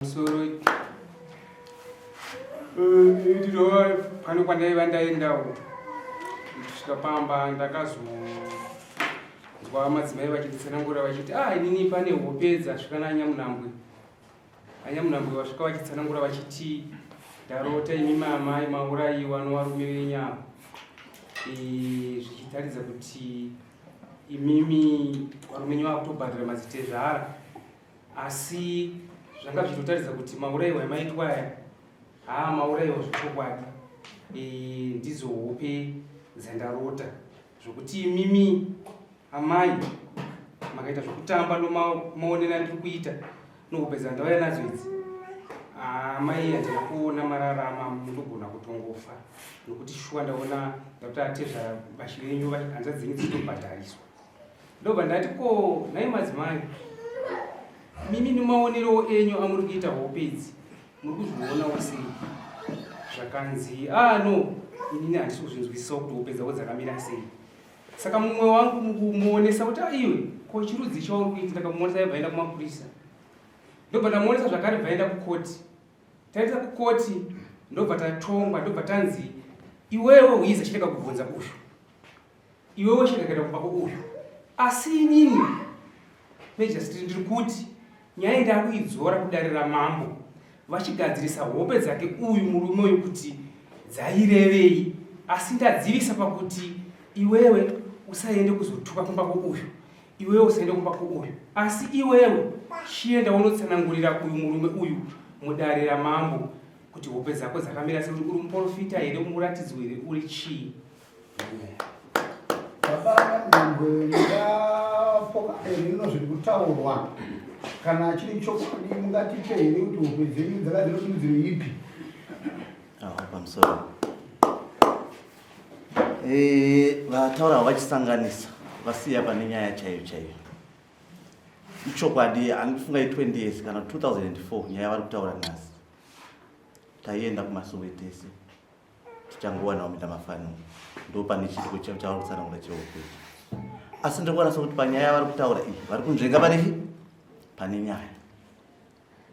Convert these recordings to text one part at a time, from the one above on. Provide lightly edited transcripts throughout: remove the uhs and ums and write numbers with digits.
Musoro ndinova pano kwandaiva ndaendawo kusvika pamba ndakazonzwa madzimai vachititsanangura vachiti ah inini pane hope dzasvika nanyamunambwe anyamunambwe vasvika vachitsanangura vachiti ndarota imi mamai maurayiwa novarume venyama zvichitaridza kuti imimi varume nyu vakutobhadhara madzitezvara asi zvanga zvichitotaridza kuti maurayiwa emaitwa aya haa maurayiwa zvechokwadi e, ndidzo hope dzandarota zvokuti imimi amai makaita zvokutamba nomaonero andiri kuita nohope dzandauya nadzo idzi amai handina kuona mararama munogona kutongofa nokuti shuwa ndaona ndakuti atezvara vashi venyu hanzvadzi dzenyu dzichitobhadhariswa Ndobva ndati ko nhai madzimai mimi nemaonero enyu amuri kuita hope idzi muri kuzvionawo sei? Zvakanzi ah no inini handisi kuzvinzwisisawo kuti hope dzavo dzakamira sei. Saka mumwe wangu mukumuonesa kuti aiwe ah, ko chirudzi chauri kuita ndakamuonesa yabva aenda kumapurisa. Ndobva ndamuonesa zvakare bva aenda kukoti. Taenda kukoti ndobva tatongwa ndobva tanzi iwewe uiza chiteka kubvunza uyu. Iwewe chirega kumba uyu. Asi inini Major ndiri kuti nyaya ndakuidzora kudare ramambo vachigadzirisa hope dzake uyu murume uyu kuti dzairevei asi ndadzivisa pakuti iwewe usaende kuzotuka kumba kwouyu iwewe usaende kumba kwouyu asi iwewe chienda unotsanangurira uyu murume uyu mudare ramambo kuti hope dzako dzakamira sei uri muprofita here umuratidzwe here uri chii Baba Nyangwe mungapoka here ino zviri kutaurwa kana chiri chokwadi mungatipe here kuti hope dzenyu dzaka dzinodudziro ipi? Aho pamusoro. Eh, vataura vachisanganisa vasiya pane nyaya chaiyo chaiyo. Ichokwadi andifunga i20 years kana 2004 nyaya vari kutaura nhasi. Taienda kumasowe tese. tichangowanawo minda mafano ndo pane chiitiko chavari kutsanangura chehope ichi asi ndiri kuona sekuti panyaya yavari kutaura iyi vari kunzvenga pane pane nyaya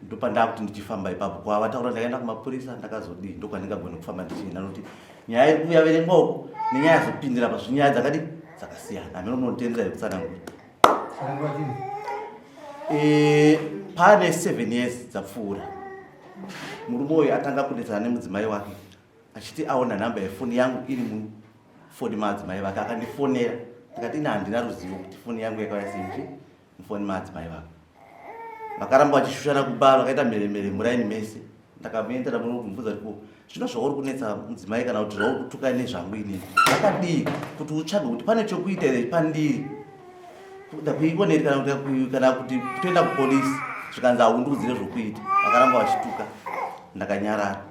ndopandakuti ndichifamba ipapo kwavataura ndakaenda kumapurisa ndakazodii ndokwandingagone kufamba ndichienda nokuti nyaya iri kuuya verengwa uko nenyaya dzokupindira pa zvinyaya dzakadi dzakasiyana hameno unotendera yekutsanangura eh, pane seven years dzapfuura Murume uyu atanga kunetsana nemudzimai wake achiti aona nhamba yefoni yangu iri mufoni maadzimai vake akandifonera ndikati ini handina ruzivo kuti foni yangu yakauya sei mufoni maadzimai vake vakaramba vachishushana kuba vakaita mheremhere muraini mese ndakamuendera muno kumubvunza kuti ko zvino zvauri kunetsa mudzimai kana kuti zvauri kutuka nezvangu inini zvakadii kuti utsvage kuti pane chokuita here pandiri kuda kuikoneri kana kuti kutoenda kupolisi zvikanzi haundiudzire zvokuita vakaramba vachituka ndakanyarara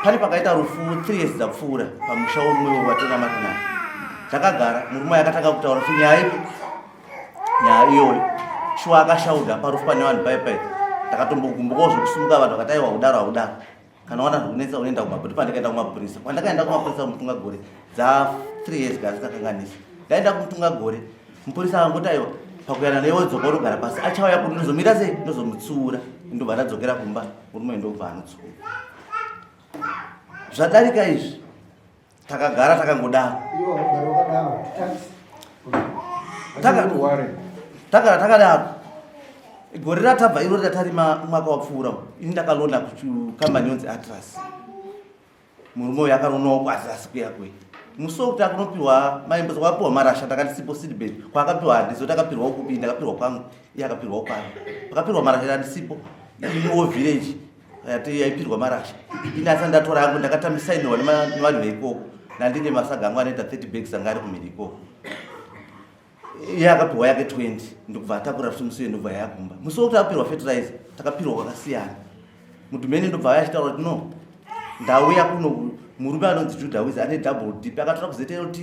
pane pakaita rufu three years dzapfuura pamusha womumwe watinamata naye takagara murume akatanga kutaura kuti nyaya ipi nyaya iyoyo shuwa akashaudha parufu pane vanhu pai pai ndakatombogumbukawo zvekusumuka vanhu vakati aiwa kudaro haudaro kana wana zvikunetsa unoenda kumapurisa pandakaenda kumapurisa kwandakaenda kumapurisa kumutunga gore dza three years gasi takanganisa ndaenda kumutunga gore mupurisa akangoti aiwa pakuyana newe dzoka unogara pasi achauya kuti ndozomira sei ndozomutsiura ndobva ndadzokera kumba murume ndobva anotsiura zvadarika izvi takagara takangodaro tagara takadaro gore ratabva iro ratarima mwaka wapfuura ini ndakalona kukambani yonzi atlas murume uyu akalonawo kuatlas kuya kuya musi wekuti akunopiwa maimbo kwakapiwa marasha ndakati sipo seedbed kwaakapiwa handizo takapirwa kupi ndakapirwa kwangu iye akapirwa kwangu pakapirwa marasha andisipo iniwo village yaipirwa marasha ini asi ndatora yangu ndakatamisainirwa nevanhu veikoko nandine masaga angu anoita 30 bags anga ari kumhiri ikoko iye akapiwa yake 20 ndikubva atakura futi musi uyo ndobva yakumba musi wekuti apirwa fertilizer takapirwa kwakasiyana mudhumeni ndobva aya achitaura kuti no ndauya kuno murume anonzi juda wiz ane double dip akatora kuztlt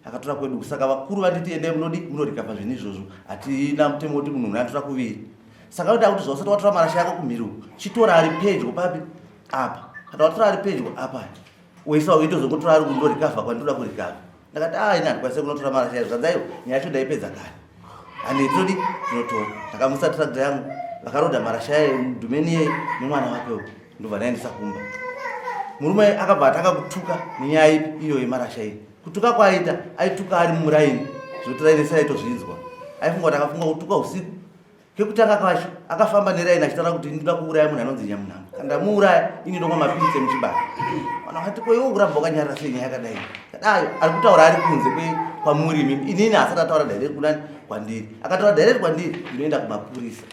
akatora kwedu saka vakuru vanditi endai munodi munorikapa zvinhu izvozvo hatina mutemo wekuti munhu unotora kuviri saka unoda kuti zvausati watora marasha yako kumhiri uku chitora ari pedyo papi apa kana watora ari pedyo apa woisa uitozongotora ari kundorikavha kwandinoda kurikavha ndakati a ah, ini handikwanise kunotora marasha izvo zvanzi aiwa nyaya yacho ndaipedza kare handi todi tinotora ndakamusa tractor yangu Vakarodha marasha aye mudhumeni iyeye nemwana wake uyu ndobva ndaendesa kumba. Murume akabva atanga kutuka nenyaya ipi iyo yemarasha iyi. Kutuka kwaaita aituka ari muraini zvekuti raini rese aitozvinzwa. Aifunga kuti akafunga kutuka usiku. Kekutanga kwacho akafamba neraini achitaura kuti ndinoda kuuraya munhu anonzi Nyamunhamba. Kana ndamuuraya ini ndomwa mapiritsi emuchibage. Vanhu vakati ko iwe ukuramba wakanyarara sei nyaya yakadai? Kadayo ari kutaura ari kunze kwamuri imimi. Inini haasati ataura direct kunani kwandiri. Akataura direct kwandiri ndinoenda kumapurisa.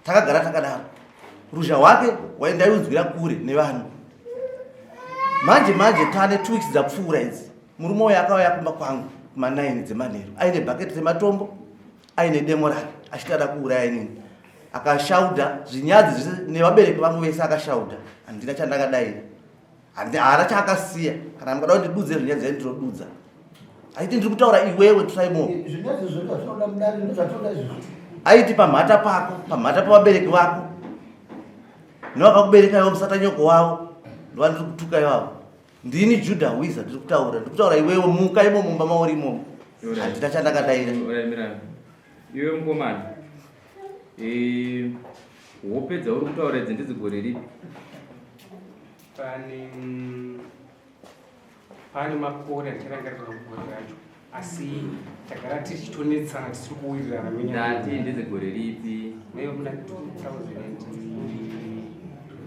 Takagara takadaro. Ruzha hwake waindaiunzwira kure nevanhu. Manje manje tane 2 weeks dzapfuura idzi. Murume uyo akauya kumba kwangu kuma 9 dzemanheru aine bhaketi rematombo aine demo rake achiti ada kuuraya inini akashaudha zvinyadzi zvese nevabereki vangu vese akashaudha handina chandakadaira haana chaakasiya kana mukada kuti ndidudze zvinyadzi zvaini ndinodudza aiti ndiri kutaura iwewe trymore aiti pamhata pako pamhata pavabereki vako nevakakubereka ivo musatanyoko wavo ndovandiri kutuka ivavo Ndini Judah Wiza ndiri kutaura, ndiri kutaura iwewe muka imo mumba mauri imomo. Handina chandakadaira. Iwe mukomana. Eh, hope dzauri kutaura idzi ndedzegore ripi? Pane pane makore andicharangarira gore racho asi tagara tichitonetsana tisiri kuwirirana ndati ndedzegore ripi? Muna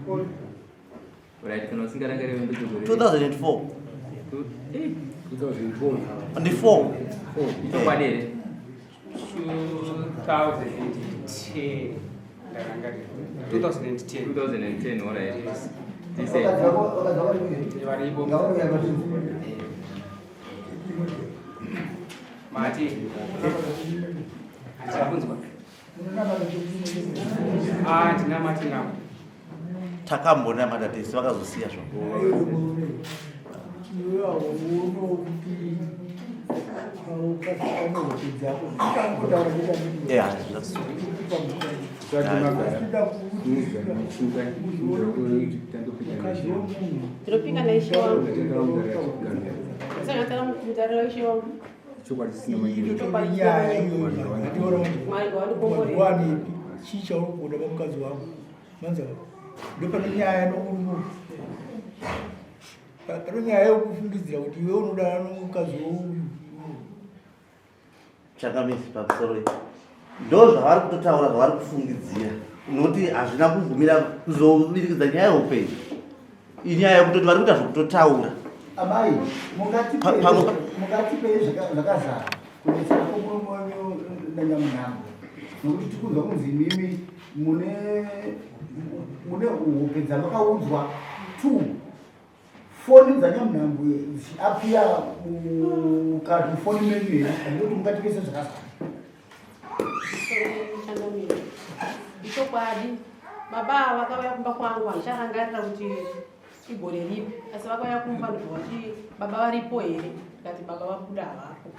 2004. Right, kana usingarangarire ndedzegore 2004. 2004. Ndi 4. Ichokwadi here? 2010 ndarangarira. 2010. 2010, all right. Yes. Tise. Varipo. Mati. Handichakunzwa. Ah, ndinamati navo. Takambonamata tese vakazosiya zvavo. Yeah, Ndinopinga naishe wangu. Saka mudhara waishe wangu. Chokwadi chisina manyemwe. Nyaya iyoyo Mwari ngawandikomborere. wanepi chii chauri kuda pamukadzi wangu manza ndopane nyaya nomurume pane nyaya yekufungidzira kuti iwe unodanana nomukadzi wouyu. Changamisi pamusoro iyi ndo zvavari kutotaura zvavari kufungidzira nokuti hazvina kugumira kuzovirikidza nyaya yeupenyu inyaya yekutoti vari kuita zvekutotaura. Amai, mungatipei zvakazara kunetsana kwomurume wenyu nanyamunhambo nokuti tikunzwa kunzi imimi mune mune hope dzamakaudzwa two foni dzanyamunhambwe dzichiapiya mukati mufoni menyu here handikuti mungatipese zvakazara. Changamire, ichokwadi baba ava vakauya kumba kwangu handicharangarira kuti igore ripi asi vakauya kumba ndobva vati baba varipo here ndikati baba vabuda havapo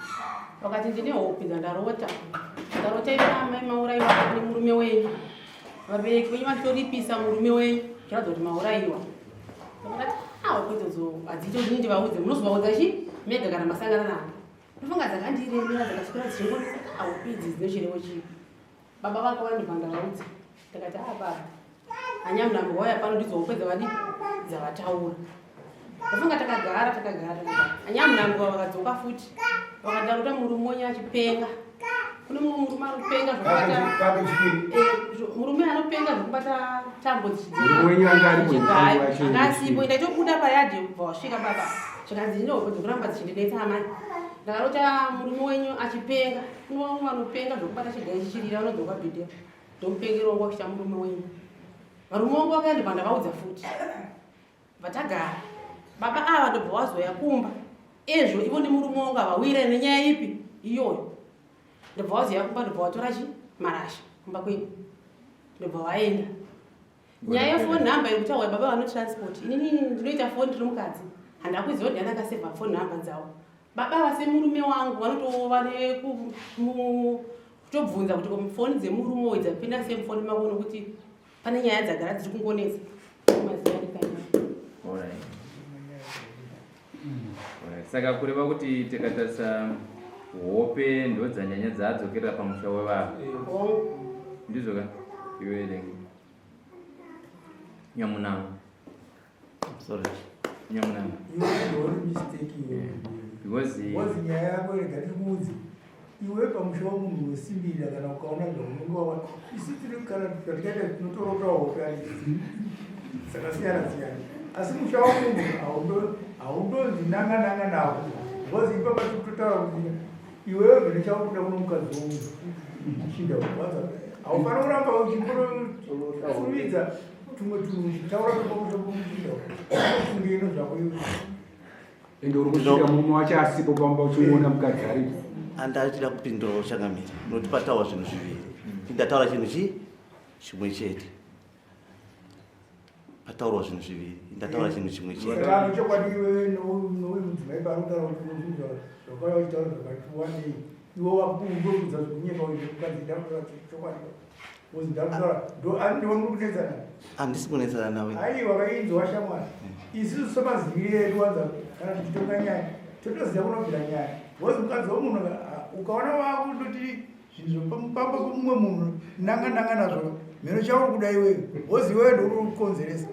vakati ndine hope dzandarota ndarota imi amai mauraiwa nemurume wenyu vabereki venyu vachitoripisa murume wenyu zviratidza kuti mauraiwa ndakati ah hope idzodzo hadziite kuti ndivaudze munozovaudza chi mega kana masangana navo ndofunga dzakandiremera dzakaswera dzichingondisa ah hope idzi dzinochirevo chii baba vako vandibva ndavaudza ndakati ah baba hanyamunhambo wauya pano ndidzo hope dzavadi dzavataura ndofunga takagara takagara takagara hanyamunhambo vakadzoka futi vakadarota murume wenyu achipenga kune mumwe murume anopenga zvokubata murume anopenga zvokubata tambo anga asipo ndaitobuda payadhi kubva wasvika baba zvikanzi ndine hope dzekuramba dzichindinetsa amai ndakarota murume wenyu achipenga kune vamwe vanopenga zvokubata chigai chichirira vanodzoka bhidhera ndomupengero wangu wakuita murume wenyu varume wangu vakaenda pandavaudza futi vatagara baba ava ndobva wazoya kumba ezvo ivo nemurume wangu havawira nenyaya ipi iyoyo ndobva wazoya kumba ndobva watora chi marasha kumba kwedu ndobva waenda nyaya yefoni number iri kutaurwa baba vano transport inini ndinoita foni ndiri mukadzi handakuziva kuti ndiani akasevha foni number dzavo baba ava semurume wangu vanotova nekutobvunza kuti foni dzemurume uyu dzapinda sei mufoni mako nokuti pane nyaya dzagara dziri kungonetsa Saka kureva kuti tikatarisa hope ndodzanyanya dzaadzokerera pamusha wevanhu ndizvo ka? Iwerenge. Nyamunanga. Sorry. Nyamunanga. Iwe ndiwe mistake iwe. Because Because nyaya yako rega ndikuudze. Iwe pamusha wemunhu unosimbirira kana ukaona zvaunenge wawana. Isu tiri kana tikaita tinotorotawo hope dzakasiyana siyana. Asi musha wemunhu haundonzi nanga nanga nawo. Because ipapa tiri kutotaura kuti iwewe vhene chako kuda kuno mukadzi wemunhu. Chinda kwanza. Haufaniri kuramba uchingofuridza tumwe tunhu uchitaura pamusha pomuchinda. Unofunge ino zvako iwe. Ende uri kusvika murume wacho asipo pamba uchimuona mukadzi aripo. Andachida kupindura changamire nokuti pataurwa zvinhu zviviri. Ndataura chinhu chii chimwe chete. Pataurwa zvinhu zviviri. Ndataura chinhu chimwe chete. Saka ano chokwadi iwewe nouyu mudzimai paari kutaura kuti unozvinzwa zvakauya uchitaura zvakati wandei iwe wakundokudza zvekunyepa uyu mukadzi ndakutaura chokwadi uzi ndakutaura ndiwe muri kunetsana. Handisi kunetsana nawe. Aiwa kainzwa shamwari. Isusu semaziviro edu wanza kana tichitonga nyaya totoziva kunobvira nyaya. Wozi mukadzi wemunhu ukaona wakundoti zvinhu zvepamupamba pemumwe munhu nanga nanga nazvo mheno chauri kuda iwewe wozi iwewe ndouri kukonzeresa.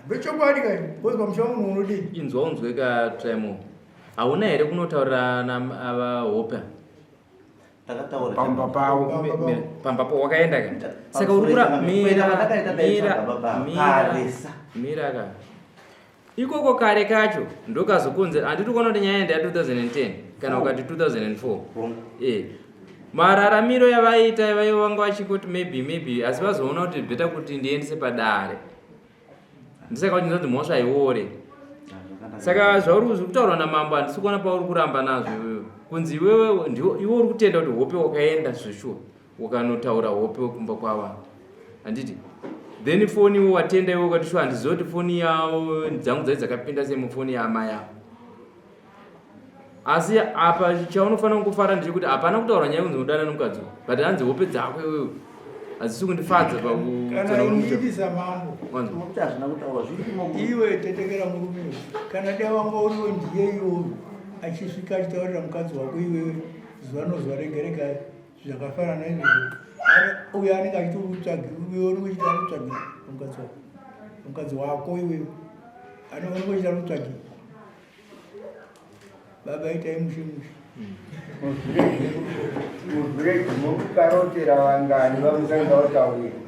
Ndochokwadi kai wozi pamusha wemunhu unodii? Inzwa unzwe ka Trimo. Hauna here kunotaurira na ava Hope? Ndakataura Pamba pavo. Pamba po wakaenda ka. Saka uri kura mira mira mira mira ka. Ikoko kare kacho ndokazokonzera handiti kuona kuti nyaya yenda ya 2010 kana ukati 2004. Eh. Mararamiro yavaiita vaiva vanga vachingoti maybe maybe asi vazoona kuti better kuti ndiendese padare. Ndisaka kuti ndinonzi mhosva haiore. Saka zvauri kutaurwa namambo handisi kuona pauri kuramba nazvo iwewe. Kunzi iwewe ndiwe iwe uri kutenda kuti hope wakaenda zveshuwa ukanotaura hope kumba kwava. Handiti? Then foni iwe watenda iwe ukati shuwa handizivi kuti foni yavo dzangu dzai dzakapinda sei mufoni yaamai avo. Asi apa chaunofanira kungofara ndechekuti hapana kutaura nyaya yekunzi unodana nomukadzi uyu. But hanzi hope dzako iwewe hadzisi kundifadza Kana inini samambo. Wanzwa? Nokuti hazvina kutaurwa zvirimo. Iwe tetekera murume uyu. Kana dai wanga uriwe ndiye iwoyo achisvika achitaurira mukadzi wako iwewe zuva nozuva rega rega zvakafanana izvozvo. Uyo anenge achitokutsvagi iwe unenge uchiti ari kutsvagi mukadzi wako. Mukadzi wako iwewe. Anenge uchiti ari kutsvagi. Baba itai mushe mushe. Muvhireji mukarotera vangani vamusanga kutaurira.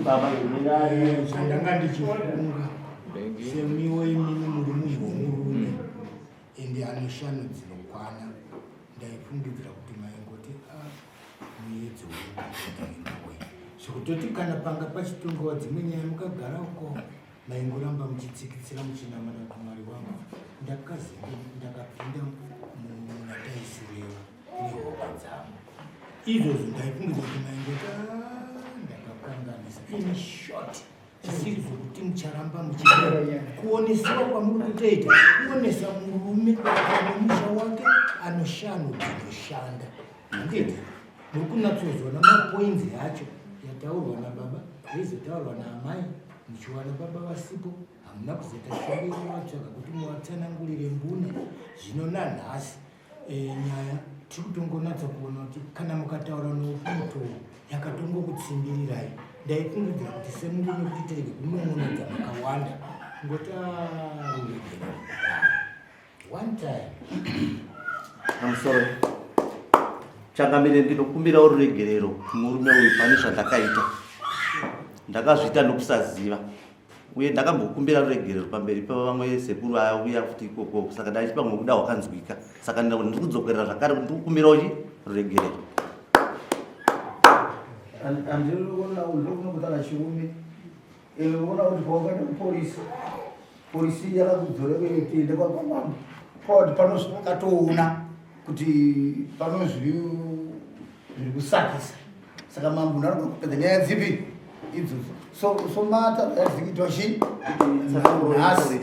Baba Zvandanga ndichifunga semiwo imimi muri munhu womurume ende ane shanu dzinokwana ndaifungidzira kuti maingoti a muyedzo wenawe zvekutoti kana panga pachitongewa dzimwe nyaya mukagara uko Maingoramba muchitsikitsira muchinamata kuti Mwari wangu ndakazenge ndakapinda muna taisireva nehope dzangu. Izvozvo ndaifungidza kuti maingoti ah, ndakakanganisa. In short, zvisiri zvokuti mucharamba muchida kuonesewa kwamuri kutoita kuonesa murume ane musha wake anoshano dzinoshanda. Handiti muri kunatsozwa namapoinzi acho yataurwa nababa yaizotaurwa naamai muchiwana baba vasipo hamuna kuzoita shungu yekuvatsvaga kuti muvatsanangurire mbune zvino nanhasi e, nyaya tiri kutongonatsa kuona kuti kana mukataura noumutoo yakatongokutsimbirirai ndaifungidzira kuti semurume kuti tirege kunon'onodza makawanda ngotaruregera One time. I'm sorry. Changamire ndinokumbira ruregerero kumurume uyu pane zvandakaita. Ndakazviita nokusaziva. Uye ndakambokumbira ruregerero pamberi pevamwe sekuru auya futi ikoko saka ndaichi pamwe kuda wakanzwika. Saka ndiri kudzokerera zvakare kuti ndikukumbirawo chi ruregerero. Andinoona ndinokuona chirume. Iwe unoona kuti pawakaenda kupolisi polisi yakakudzorera tiende kwamambo pawati pano zvakatoona kuti pano zviri zviri kusakisa saka mambo unarikuda kupedza nyaya dzipi idzodzo so so mata dzikuitwa chii nhasi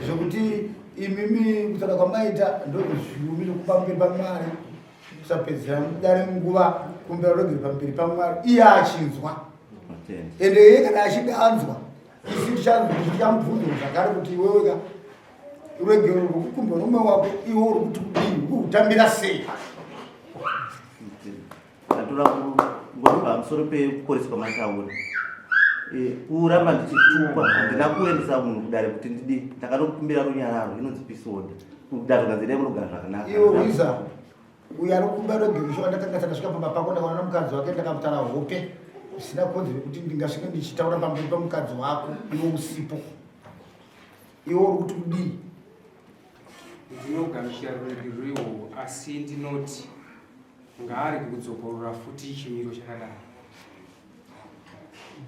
zvekuti imimi kutaura kwamaita ndozviumi zvekupamberi pamwari kusapedzera mudare nguva kumbera rogere pamberi pamwari iye achinzwa ende iye kana achinge anzwa isu tichamubvunza zvakare kuti iwewe ka ruregero rwekukumbwa nomumwe wako iwe uri kuti kudii uri kutambira sei. Ndinoda kungoti pamusoro pekukoreswa kwamataura eh, kuramba ndichitukwa handina kuendesa munhu kudare kuti ndidi ndakanokumbira runyararo inonzi peace order kudare zvikanzi dai munogara zvakanaka. Iwe Wiza uyo anokumba regeresho wandakanga takasvika pamba pako ndakaona mukadzi wake ndakamutara hope zvisina kodzero yekuti ndingasvike ndichitaura pamberi pemukadzi wako iwe usipo iwe uri kuti kudii Ndinogamuchira ruregerero ihwohwo asi ndinoti ngaarege kudzokorora futi chimiro chakadaro.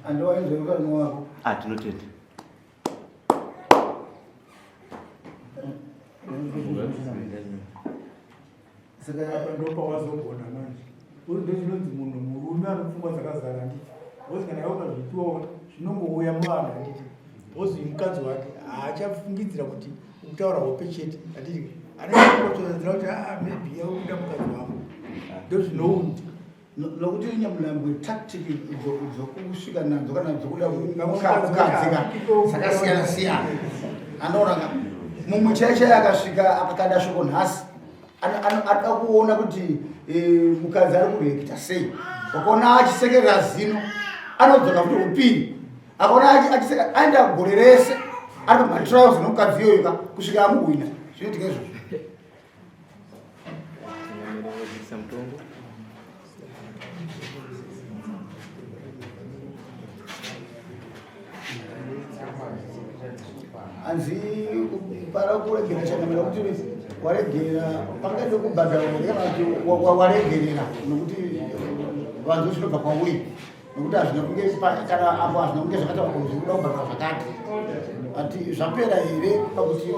Andiwainzwa wako. Ah, tinotenda. Saka apa ndopawazogona manje uri ndochinonzi munhu murume ane pfungwa dzakazara handiti because kana iwe ukazvitiwawo zvinongouya muvanhu handiti because uyu mukadzi wake haachafungidzira kuti ukutaura hope chete handiti anenge kuti ah maybe yakuda mukadzi wangu ndozvinoundi Nokuti nyamulambwe tactic dzokusvika nadzo kana dzokuda kukadzika dzakasiyana siyana. Anoona ka mumwe chaiye chaiye akasvika akakanda shoko nhasi anoda kuona kuti eh, mukadzi ari kureekita sei. Wakaona achisekerera zino anodzoka futi upini. Akaona achiseka aenda gore rese ari pamatrials nomukadzi iyoyo ka kusvika amuhwina. Zvinoitika izvozvo. Hanzi para kuregera changamira kuti waregerera pangade kubhadhara here kana kuti waregerera nokuti vanhu zvinobva kwauri nokuti hazvina kunge kana apo hazvina kunge zvakataura kunzi uda kubhadhara zvakati ati zvapera here pakuti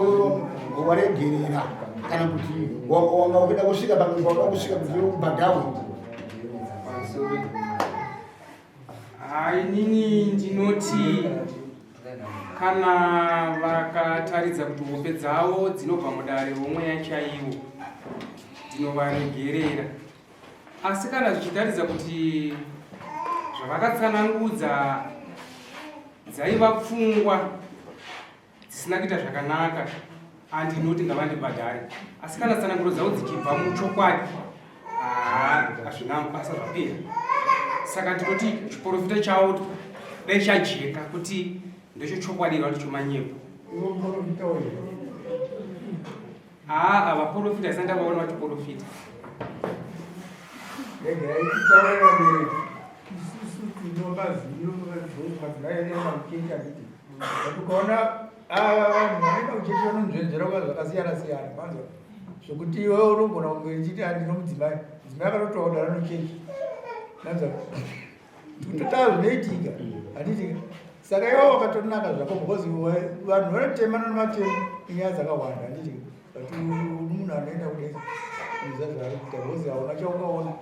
waregerera kana kuti wanga uchida kusvika pamwe pauda kusvika kuti ubhadharwe Hai, inini ndinoti kana vakataridza kuti hope dzavo dzinobva mudare romweya chaiwo ndinovaregerera asi kana zvichitaridza kuti zvavakatsanangudza dzaiva pfungwa dzisina kuita zvakanaka andinoti ngavandibhadhare asi kana tsananguro dzavo dzichibva muchokwadi hazvina basa zvapera saka ndinoti chiporofita chavo dai chajeka kuti ndechochokwadi kana kuti chomanyepo Haa vaporofita asati ndavaona vachiporofita. Regai titaure vabereki. Isusu tino maziviro madzimai edu anoenda kuchechi handiti. But ukaona ava vanhu vanoenda kuchechi vanonzvenzvera kuva zvakasiyana siyana manzwa. Zvekuti iwe unogona kunge uchiti handino mudzimai. Mudzimai akatotaura kuti anochechi. Manzwa. Kutotaura zvinoitika handiti saka iwe wakatonaka zvako because vanhu vanotemana nematemo inyaya dzakawanda handiti but munhu anoenda kudenga unoziva zvaari kuita because hauna chaukaona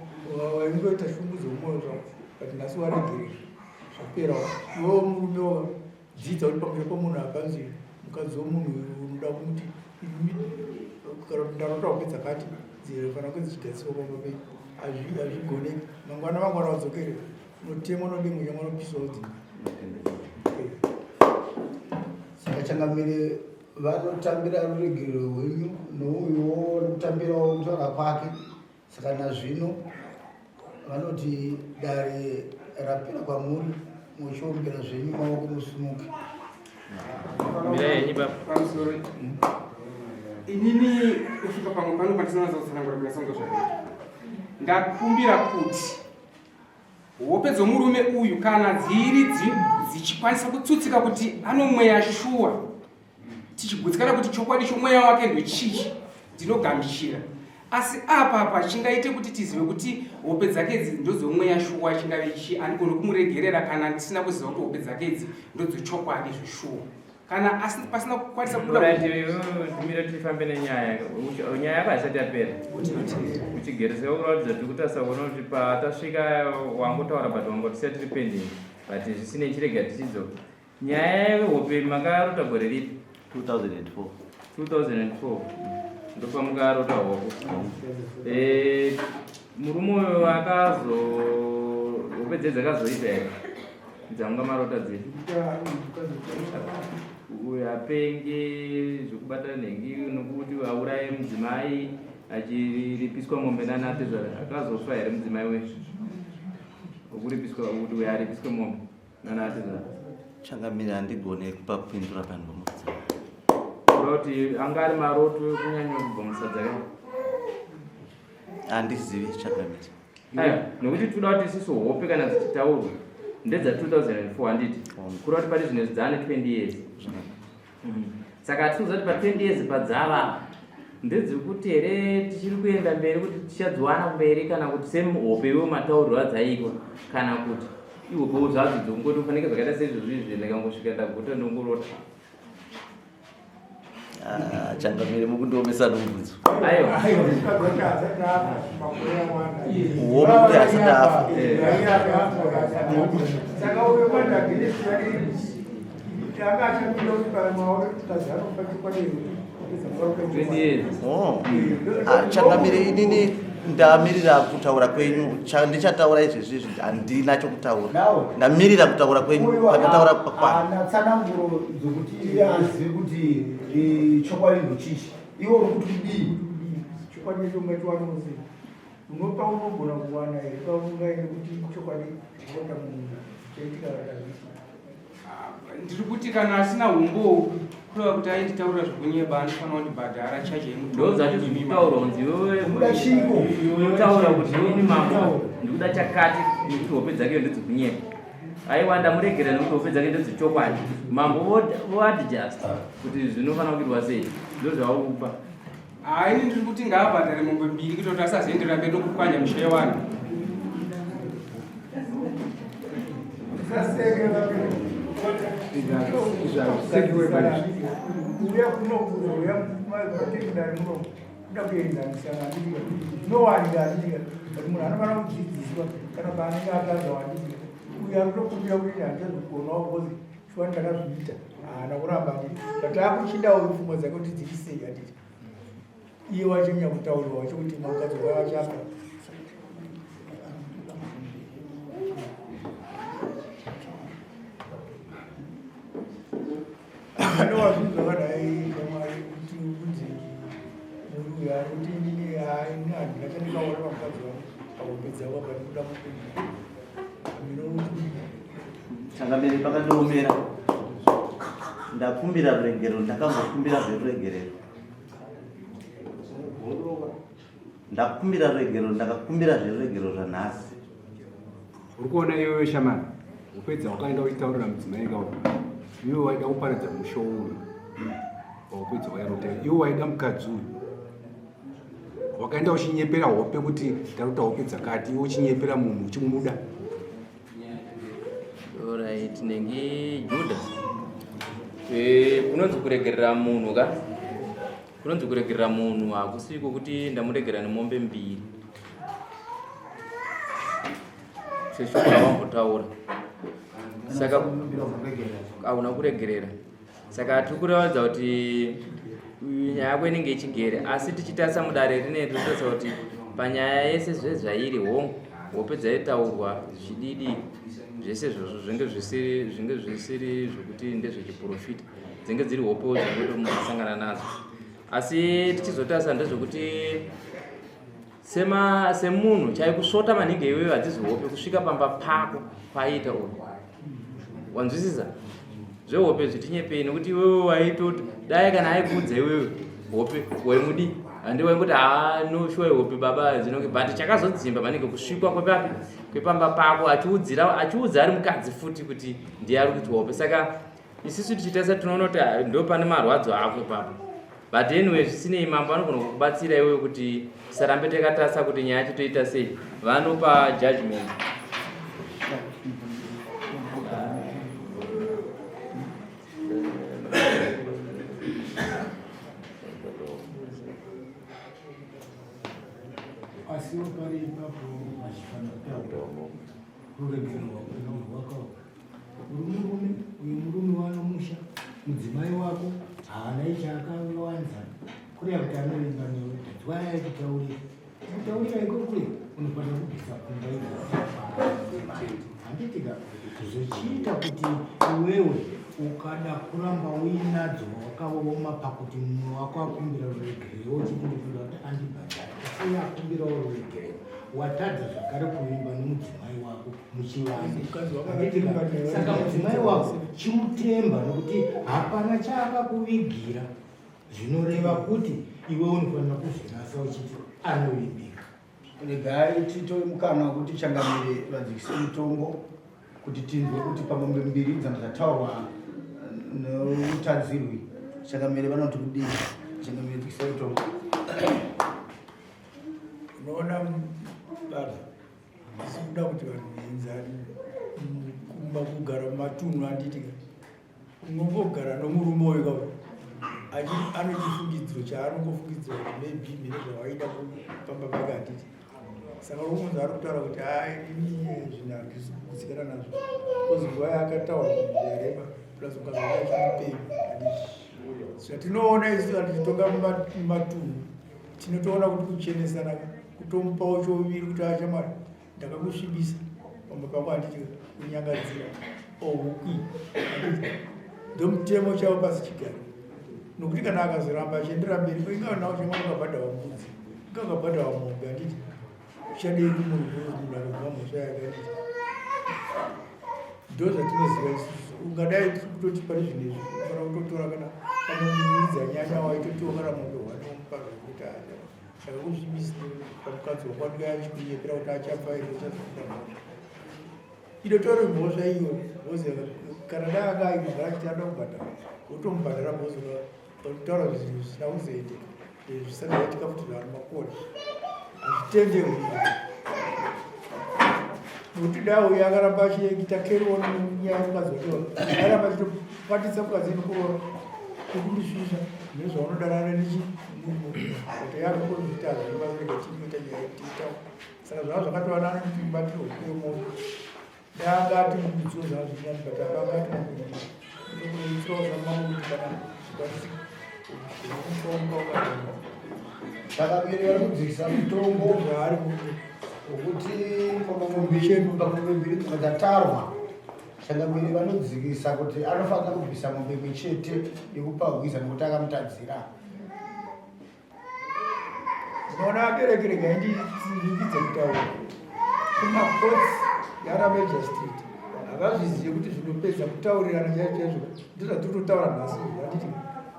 waingoita shungu dzomwoyo zvako but nhasi waregerera zvaperawo iwewo murume Dzidza kuti pamberi pomunhu hapanzi mukadzi womunhu unoda kumuti kana kuti ndarota hope dzakati dzinofanira kunge dzichigadziswa pamba penyu hazvigoneki mangwana mangwana wadzokere unotemwa unodemwa nyamwa unopiswawo dzimba saka changamire vanotambira ruregerero rwenyu nouyuwo nokutambirawo kutaura kwake Saka nazvino vanoti dare rapera kwamuri muchiombera zvenyu maoko musimuke. Mirai henyu baba. Pamusoro. Inini kusvika pamwe pano pandisina kutsanangura kunasonga zvakaita. Ndakumbira kuti hope dzomurume uyu kana dziri dzichikwanisa kutsutsika kuti anomweya shuwa tichigutsikana kuti chokwadi chomweya wake ndochii ndinogamuchira asi apa apa chingaite kuti tizive kuti hope dzake idzi ndodzomweya shuwa chingave chii andigoni kumuregerera kana ndisina kuziva kuti hope dzake idzi ndodzechokwadi zveshuwa kana asi pasina kukwanisa kubudatumira tifambe nenyaya nyaya yako haisati yapera uchigeresa kuratidza tiri kutarisa kuona kuti patasvika wangotaura but wangotisiya tiri pending but zvisinei chirega tichidzoka Nyaya yehope makarota gore ripi? 2004. 2004 ndopamukarota hope. Eh, murume uyo akazo hope dze dzakazoita here dzanga marota dze uyo apenge zvekubata nhengi nokuti auraye mudzimai. Achiripiswa mombe nana atezvara akazofa here mudzimai we wekuripiswa kuti uyo aripiswe mombe nana atezvara? Changamire, handigone kupa kupindura panhomodza. Kureva kuti anga ari maroto ekunyanya kubva musadza ka? Handizivi, changamire. Aiwa, nekuti toda kuti isusu hope kana dzichitaurwa ndedza 2004, handiti? Kureva kuti pari zvino dzaane 20 years. Saka hatinoziva kuti pa 20 years padzava ndedzekuti here tichiri kuenda mberi kuti tichadziwana kumberi, kana kuti sehope iwe mataurirwo adzaitwa, kana kuti ihopewo zvadzo dzokungoti ufanike zvakaita seizvozvo izvi, ndikangosvika ndaguta ndongorota. Ah, changamire, mukundiomesa nomubvunzo. Aiwa. Uone kuti asati afa. Saka uyo kwandagirisi yake anga achapinda kuti kana maona kuti kazanofa chokwadi. 20 years. Oh. Ah, changamire, inini ndamirira kutaura kwenyu. Ndichataura izvezvi izvi handina chokutaura. Nawo. Ndamirira kutaura kwenyu. Uyu Pandataura pakwana. haana tsananguro dzokuti iye azive kuti chokwadi ndochichi. Iwe uri kuti kudii? Chokwadi chacho ungachiwana sei? Unopa unogona kuwana here paungaende kuti chokwadi chinoda munhu chaitika kadavisi? Ndiri kuti kana asina umbowo, kureva kuti ainditaurira zvekunyeba, anofanira kundibhadhara chaji. Ndo dzacho zvekutaurwa kunzi iwewe Kuda chiko? Unotaura kuti ini mambo ndikuda chakati nekuti hope dzake ndedzekunyepa. Aiwa, ndamuregera nekuti hope dzake ndedzechokwadi. Mambo voadjust kuti zvinofanira kuitwa sei, ndo zvavakupa. Haini, ndiri kuti ngaabhadhare mombe mbiri kuita kuti asazoenderera mberi nokupwanya misha yevanhu. Usaseke. Izvasekiwe palizvi. Uya kuno uya matekindari muno kuda kuenzanisana, handitika? Zvinowanika, handitika? But munhu anofanira kudzidziswa kana paanenge atadza, handitika? Uyu ari kutokumbira kuti handichazogonawo because shuwa ndakazviita, haana kuramba, handiti? But akuchindawo pfungwa dzake kuti dziri sei, handiti? Iye wacho nyakutaurwa wacho kuti mukadzi wakaachapa. Ano wazvinzwa zvakadai shamwari, kuti kunzi munhu uyu ari kuti inini haini handina chandikaona pamukadzi wangu pahope dzavo apa, ndikuda mukunda mino. Changamire, pakandiomera. Ndakumbira ruregerero, ndakambokumbira zveruregerero. Ndakumbira ruregerero, ndakakumbira zveruregerero zvanhasi. Uri kuona iwewe shamani, upedza wakaenda uchitaurira mudzimai kawo, iwe waida kuparadza musha uyu waupedza wairota, iwe waida mukadzi uyu, wakaenda uchinyepera hope kuti ndarota hope dzakati, iwe uchinyepera munhu uchimuda. Alright, nengi Juda. Kunonzi kuregerera munhu ka? Kunonzi kuregerera munhu hakusiko kuti ndamuregera nemombe mbiri. Seshoko rawambotaura. Saka hauna kuregerera. Saka tiri kuratidza kuti nyaya yako inenge ichigere, asi tichitarisa mudare rine tinotarisa kuti panyaya yese zvezvairi, hongu, hope dzaitaurwa zvichididi zvese izvozvo zvinge zvisiri zvokuti ndezvechiprofita, dzinge dziri hopewo dzekuti munhu asangana nadzo. Asi tichizotarisa ndezvekuti sema semunhu chaikusvota maningi iwewe hadzizi hope, kusvika pamba pako kwaiita uyu, wanzwisisa? Zvehope zvitinyepei, nekuti iwewe waitoti dai kana aikuudza iwewe hope waimudi, handi? Waingoti haa, no, sure, hope baba dzinonge, but chakazodzimba maningi kusvikwa kwepapi kwepamba pako, achiudzira, achiudza ari mukadzi futi kuti ndiye ari kuitwa hope. Saka isusu tichitarisa tinoona kuti ah, ndo pane marwadzo ako ipapo. But anyway, zvisinei, mambo anogona kukubatsira iwewe kuti tisarambe takatarisa kuti nyaya yacho toita sei. Vanopa judgment. Asiwo pari ipapo vachifanira kutaura ruregerero rwako. Uri murume, uyu murume wanomusha mudzimai wako haana ichi akawanza, kureva kuti anovimba newe. Tadzwaya yachitaurira. Kutaurira ikoko unofanira kubvisa pfungwa idzodzo handitika zvichiita kuti iwewe ukada kuramba uinadzo wakaoma pakuti mumwe wako akumbira ruregerero uchiti ndinoda kuti andibhadhare asi iye akumbirawo ruregerero watadza zvakare kuvimba nemudzimai wako muchivanhu saka mudzimai wako chimutemba nokuti hapana chaakakuvigira zvinoreva kuti iwe unofanira kuzvirasa uchiti anovimbika Regai titore mukana wekuti changamire vadzikise mutongo kuti tinzwe kuti pamombe mbiri dzanga dzataurwa neutadzirwi changamire vanoti kudii changamire dzikise mutongo. Unoona baba asi kuda kuti vanhu venzani kumba kugara mumatunhu handiti ka unongogara nomurume uyu ka ane chifungidziro chaanongofungidzira kuti maybe mine zvawaida kupamba pake handiti saka umunzi ari kutaura kuti hai ini zvinhu handisi kugutsikana nazvo bcause nguva yaakataura zvinhu yareba plus ukazova achimupenyu handiti zvatinoona isu kana tichitonga mumatunhu tinotoona kuti kuchenesana kutomupawo chouviri kuti achamwari ndakakusvibisa pamba pako handiti kunyangadzira ohuki handiti ndomutemo chavo pasi chigaro nokuti kana akazoramba achiendera mberi ko ingava nawo chemwana ukabhadhawa mbudzi inga ukabhadhawa mombe handiti uchadei kumunhu munhu akabva mhosva yake handiti ndo zvatinoziva isusu ungadai tiri kutoti pari zvinhu izvi unofanira kutotora kana pamombe dzanyanya waitotiwo kana mombe hwani womupa zvekuti acha Saka kuzvibisa pamukadzi wako anenge achikunyepera kuti achafa here uchazokuda mhosva. Inotori mhosva iyo because kana dai anga aimugara achiti anoda kubhadhara wotomubhadhara because unotaura zvinhu zvisina kuzoitika zvisati zvaitika futi zvaari makore hazvitenderwi nokuti dai uyo akaramba achiita carry on nyaya yemukadzi wake aramba achitobatisa mukadzi inokuroora kukundisvisha nezvaunodanana nechi saka zvava zvakatowanana kuti mubatiro wemoto daangati mukudziwo zvava zvinyani but akangati mukudziwo zvamambo kuti kana zvikwanisi kutonga ukatonga saka viri vari kudzikisa mutongo zvaari wekuti pamombe mbiri dzakatarwa Changamire vanodzivisa kuti anofanira kubvisa mombe imwe chete yekupa hwiza nekuti akamutadzira. Unoona abereki regai ndivingidze kutaura kumacourts yana magistrate havazvizive kuti zvinopedza kutaurirana chaizvo chaizvo ndozvatiri kutotaura nhasi izvi handiti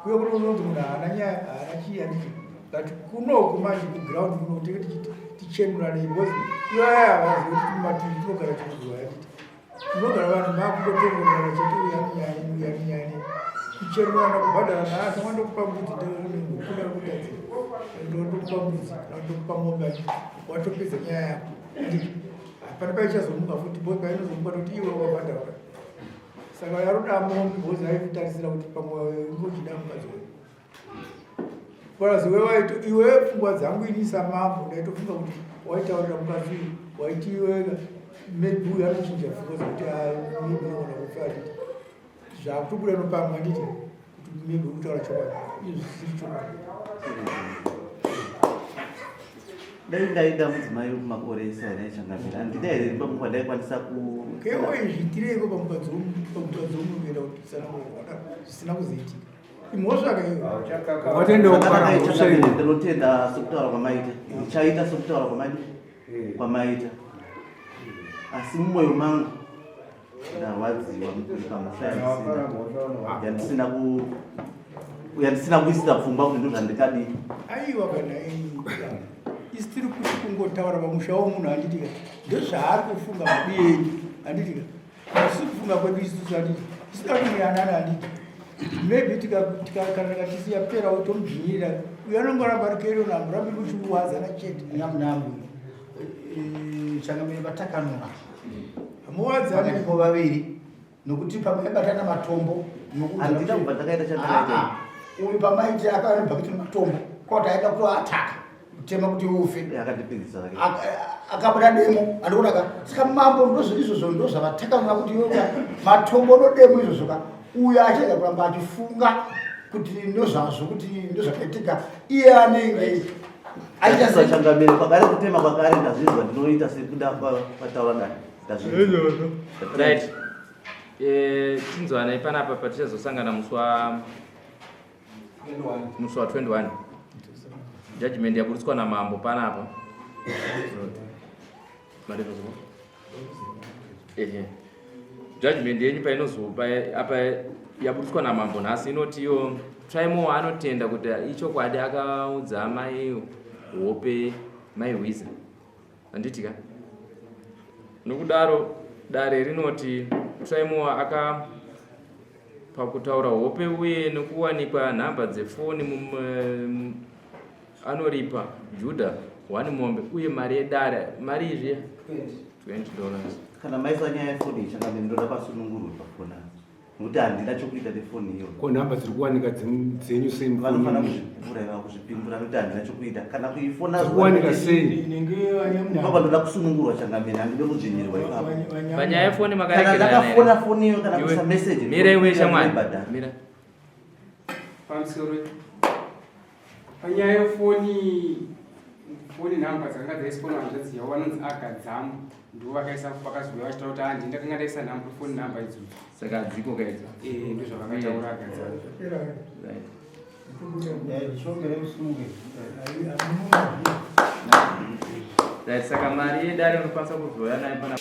kuye kunonzi munhu haana nyaya haana chii handiti but kunoku manje kuground kuno tenge tichenurane because ivo aya havazive kuti mumativi tinogara chikuzuva handiti Unogara vanhu makungotongonana chete uyani nyani uyani nyani kuchemerana kubhadhara nhasi wandokupa mbudzi ndokuda kutadzira ndokupa mbudzi kana ndokupa mombe watopedza nyaya yako hapana paichazomuka futi bo painozomuka toti iwe wabhadhara saka yaroda mombe bhozi aitarisira kuti pamwe ingochida mukadzi wayo Whereas iwe waito iwe pfungwa dzangu ini samambo ndaitofunga kuti waitaurira mukadzi uyu waiti iweka maybe uyu anochinja pfungwa dzekuti ah, maybe unogona kufa achiti zvakutobuda nopamwe handiti kuti maybe uri kutaura chokwadi izvi zvisiri chokwadi. Dai ndaida mudzimai wekumakore ese here changamire handida here pamwe pandaikwanisa ku Kewo izviitireiko pamukadzi womunhu kuenda kuti zvisina kuzoitika imhosva ka iyo Ndinotenda sekutaura kwamaita ndichaita sekutaura kwamadi kwamaita asi mumwoyo mangu ndarwadziwa pamhosva yandisina ku yandisina kuisira pfungwa kuti ndozvandikadii aiwa kana isi tiri kuti kungotaura pamusha womunhu handitika ndozvaari kufunga mabiyeni handitika Asi kufunga kwedu isusu handiti isina kumuyanana handiti maybe kana tikatisiya pera tomudzvinyirira uyo anongoramba ari kero nambo rambi muchiuwadzana chete nyamunambo eh, changamire vatakanura hamuwadzani ko vaviri nokuti pamwe batana matombo handina kubva ndakaita chandakaita ah, ah. uyu pamaiti akaanobva kuti matombo kwati aida kutoataka kutema kuti ufe akabuda demo andikuona ka saka mambo ndozvo izvozvo ndozvavatakanwa kuti yoka matombo nodemo izvozvo ka uyo achega kuramba achifunga kuti ndozvazvo kuti ndozvakaitika iye anenge Aita sei? Changamire kwakare kutema kwakare ndazvinzwa ndinoita sekuda kwataura dai ndazvinzwa. Right. Eh, tinzwanai panapa patichazosangana musi wa musi wa 21 judgment yaburitswa namambo panapa. Ehe. Judgment yenyu painozopa apa yaburitswa namambo nhasi inoti iyo Trymore anotenda kuti ichokwadi akaudza mai Hope mai Hwiza. Handiti ka? Nokudaro dare rinoti Trymore aka pakutaura hope uye nokuwanikwa nhamba dzefoni anoripa Judah one mombe uye mari yedare mari izvi 20 dollars. Kana maisa nyaya yefoni iyi changamire ndoda pasunungurwe pafoni apa nekuti handina chokuita nefoni iyoyo. Ko nhamba dziri kuwanika dzenyu sei mufoni Vanofanira kuzvipindura ivava kuzvipindura nekuti handina chokuita kana kuifona Dziri kuwanika sei? Ipapa ndoda kusunungurwa changamire handide kudzvinyirirwa ipapo. Panyaya yefoni Kana makaregerana here? ndakafona foni iyo kana Iwe, kuisa message Mira iwe shamwari. ndinobhadhara. Mira. Pamusoro panyaya yefoni foni nhamba dzakanga dzaiswa nehanzvadzi yavo vanonzi agadzamu ndivo vakaisa vakazouya vachitaura kuti handi ndakanga ndaisa nhamba foni nhamba idzodzo. Saka hadziko ka idzo? Eh, ndozvavakataura agadzamu. Right. Right, saka mari yedare unokwanisa kuzouya nayo pana.